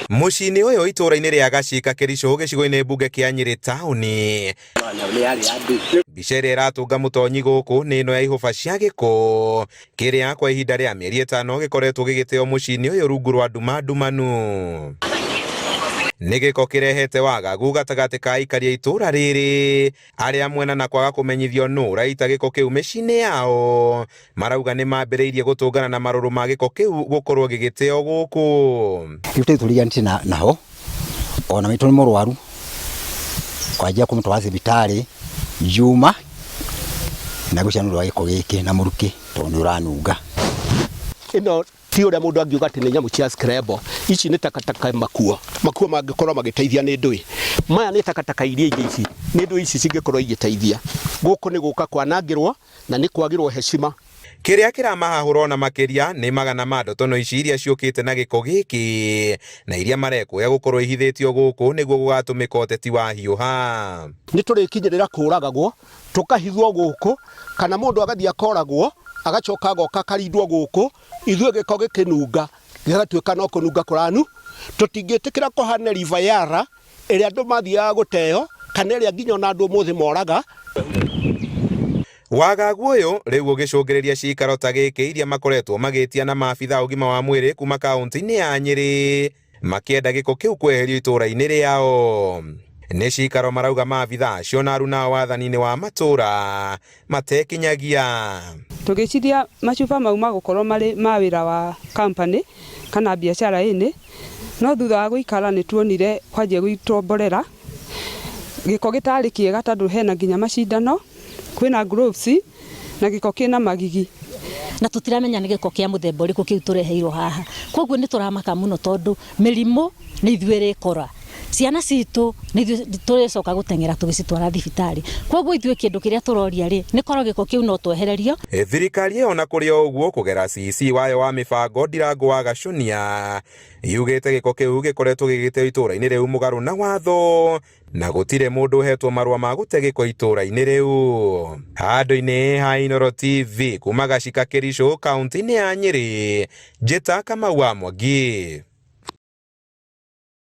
Mũciĩ-inĩ ũyũ itũũra-inĩ rĩa Gacika Kericho gĩcigo-inĩ mbunge kĩa Nyĩrĩ taũni. Mbica ĩrĩa ĩratũnga mũtonyi gũkũ nĩ ĩno ya ihũba cia gĩko kĩrĩa kwa ihinda rĩa mĩeri ĩtano gĩkoretwo gĩgĩteo mũciĩ-inĩ ũyũ rungu rwa nduma ndumanu. Nĩ gĩko kĩrehete wagagu gatagatĩ ka aikari a itũũra rĩrĩ arĩa mwena na kwaga kũmenyithio nũ ũraita gĩko kĩu mĩciĩ-inĩ yao marauga nĩ mambĩrĩirie gũtũngana na marũrũ ma gĩko kĩu gũkorwo gĩgĩteo gũkũ. Rĩu tũrĩ tũriganĩtie na naho ona maitũ nĩ mũrwaru kwanjia kũmũtwara thibitarĩ Juma na gũcia nĩ ũndũ wa gĩko gĩkĩ na mũrukĩ tondũ nĩ ũranunga. Ĩno ti ũrĩa mũndũ angiuga atĩ nĩ nyamũ cia scrabble. Ici nĩ takataka makuo. Makuo mangĩkorwo magĩteithia nĩ ndũĩ. Maya nĩ takataka iria ingĩ ici. Nĩ ndũĩ ici cingĩkorwo igĩteithia. Gũkũ nĩ gũka kwanangĩrwo na nĩ kwagĩrwo heshima. Kĩrĩa kĩramahahũra ona makĩria nĩ magana ma ndotono ici iria ciũkĩte na gĩko gĩkĩ na iria marekũya gũkorwo ihithĩtio gũkũ nĩguo gũgatũmĩka ũteti wa hiũha. Nĩ tũrĩkinyĩrĩra kũragagwo tũkahithwo gũkũ kana mũndũ agathiĩ akoragwo agacoka agoka akarindwo gũkũ, ithuĩ gĩko gĩkĩnunga gĩgatuĩka no kũnunga kũranu. Tũtingĩtĩkĩra kũhane River Yara ĩrĩa andũ mathiaga gũteo kana ĩrĩa nginya ona andũ ũmũthĩ moraga. Wagagu ũyũ rĩu ũgĩcũngĩrĩria cikaro ta gĩkĩ iria makoretwo magĩtia na maabitha a ũgima wa mwĩrĩ kuma kaunti-inĩ ya Nyĩrĩ makĩenda gĩko kĩu kweherio itũra-inĩ rĩao. Nĩ cikaro marauga maabitha acio na aruna ao wathani-inĩ wa matũra matekinyagia. Tũgĩciria macuba mau magũkorwo marĩ ma wĩra wa company kana biacara ĩnĩ, no thutha wa gũikara nĩ tuonire kwanjia gũitwo mborera, gĩko gĩtarĩ kĩega tondũ hena nginya macindano, kwĩna gloves na gĩko kĩna magigi. Na tũtiramenya nĩ gĩko kĩa mũthemba ũrĩkũ kĩu tũreheirwo haha. Kwoguo nĩ tũramaka mũno tondũ mĩrimũ nĩ ithuĩ ĩrĩkora. Ciana citũ nĩ ithuĩ tũrĩcoka gũteng'era tũgĩcitwara thibitarĩ. Kwoguo ithuĩ kĩndũ kĩrĩa tũroria rĩ, nĩ korwo gĩko kĩu no twehererio. Thirikari ĩyo ona kũrĩ o ũguo kũgera CEC wayo wa mĩbango Ndirangu wa Gacunia yugĩte gĩko kĩu gĩkoretwo gĩgĩteo itũra-inĩ rĩu mũgarũ na watho na gũtirĩ mũndũ ũhetwo marũa ma gũte gĩko itũra-inĩ rĩu. Handũ-inĩ ha Inooro TV kuma Gacika Kericho kaunti-inĩ ya Nyĩrĩ, Njĩta Kamau wa Mwangi.